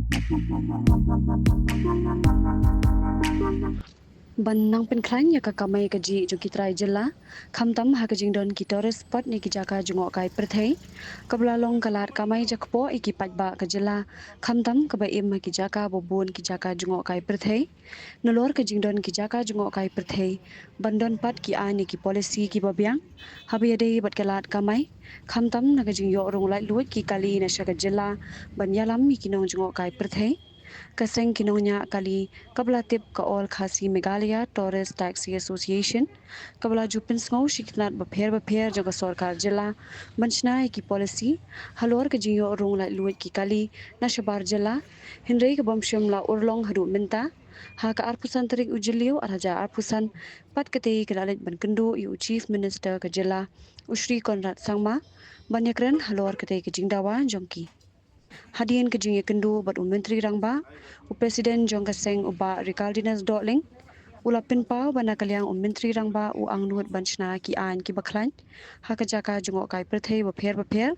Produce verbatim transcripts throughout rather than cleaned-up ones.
Ban nang pynkhlaiñ ïa ka kamai kajih jong ki trai jylla, khamtam ha ka jingdon ki tourist spot ne ki jaka jngohkai pyrthei, kaba la long ka lad kamai jakpoh ïa ki paidbah ka jylla, khamtam kaba im ha ki jaka babun ki jaka jngohkai pyrthei. Nalor ka jingdon ki jaka jngohkai pyrthei, ban don pat ki aiñ ne ki policy kiba biang haba ïadei bad ka lad kamai, khamtam na ka jingïoh rung laitluid ki kali na sha ka jylla ban ïalam ïa ki nongjngohkai pyrthei. Ka seng ki nongñiah kali kaba la tip ka All Khasi Meghalaya Tourist Taxi Association, kaba la ju pynsngew sha ki tnat bapher bapher jong ka sorkar jylla ban shna ïa ki policy halor ka jingïoh rung laitluid ki kali na shabar jylla, hynrei ka bym shym la urlong haduh mynta. Ha ka arphew san tarik u Jylliew arhajar arphew san, pat katei ka la leit ban kynduh ïa u Chief Minister ka jylla, u Shri Conrad Sangma, ban ïakren halor katei ka jingdawa jong ki. Hadien ka jingïakynduh bad u Myntri Rangbah, u President jong ka seng u Bah Ricaldinus Dohling u la pynpaw ba na ka liang u Myntri Rangbah u angnud ban shna ki aiñ kiba khlaiñ ha ka jaka jngohkai pyrthei bapher bapher,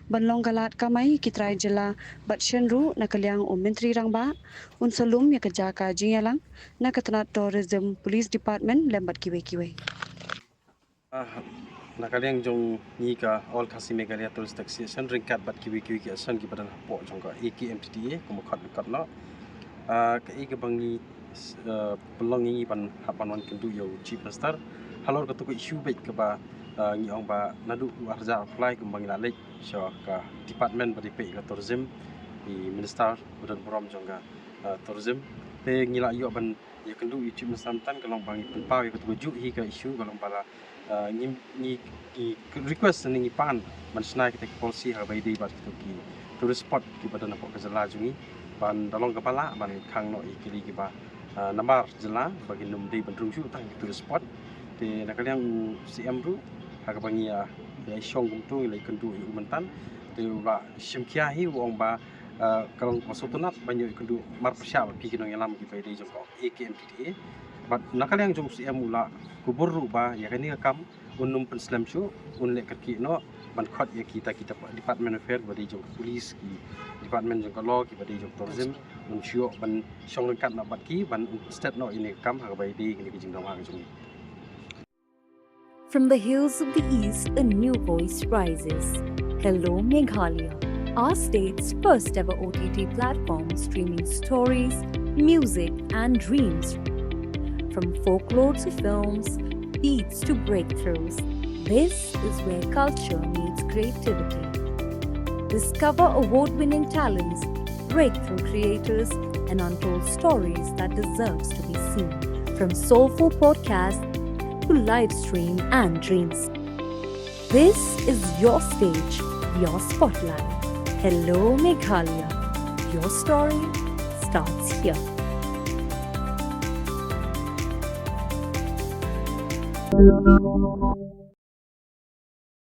ban long ka lad kamai ki trai jylla, bad shen ruh na ka liang u Myntri Rangbah un sa lum ïa ka jaka jingïalang na ka tnat Tourism, Police Department lem bad kiwei kiwei. Ah, na ka liang jong ngi ka All Khasi Meghalaya Tourist Association ryngkat bad kiwei kiwei ki association kiba don hapoh jong ka A K M T T A kumba khot khot noh. Ah, kaei kaba ngi, ah, pynlong ngi ban hap ban wan kynduh ïa u Chief Minister halor katu ka issue beit kaba, ah, ngi ong ba naduh u arhajar arphew lai kumba ngi la leit sha ka department ba dei peit ka tourism, i Minister ba don burom jong ka, ah, tourism. Te ngi la ïoh ban ïakynduh ïa u Chief Minister mynta, ka long ba ngi pynpaw ïa katu kajuh hi ka issue, ka long ba la, ah, ngi, ngi, ngi request ne ngi pan ban shna kita ki policy ha kaba ïadei bad kito ki tourist spot kiba don hapoh ka jylla jong ngi, ban da long kaba lah ban khang noh ïa kili kiba, ah, namar jylla ba kin ym dei ban rung shuh tang ki tourist spot. Te na ka liang u C M ruh ha kaba ngi ïa, ïa shong kumto ngi la ïakynduh ïa u mynta, te u la shim khia hi, u ong ba, ah, ka long kaba sngewtynnat ban ïoh ïakynduh marpyrshah bad phi ki nongïalam kiba ïadei jong ka A K M T T A. Bad na ka liang jong u C M u la kubur ruh ba ïa kane ka kam un ym pynslem shuh, un leh kyrkieh noh ban khot ïa kita, kita department affair kiba dei jong ka police, ki department jong ka law, kiba dei jong tourism, un shu ïoh ban shong ryngkat noh bad ki ban un stet noh ïa kane ka kam ha kaba ïadei kane ka jingdawa ka jong ngi. From the hills of the east, a new voice rises. Hello Meghalaya, our state's first ever O T T platform streaming stories, music, and dreams. From folklore to films, beats to breakthroughs, this is where culture meets creativity. Discover award winning talents, breakthrough creators, and untold stories that deserves to be seen. From soulful podcasts to live stream and dreams. This is your stage, your spotlight. Hello Meghalaya. Your story starts here.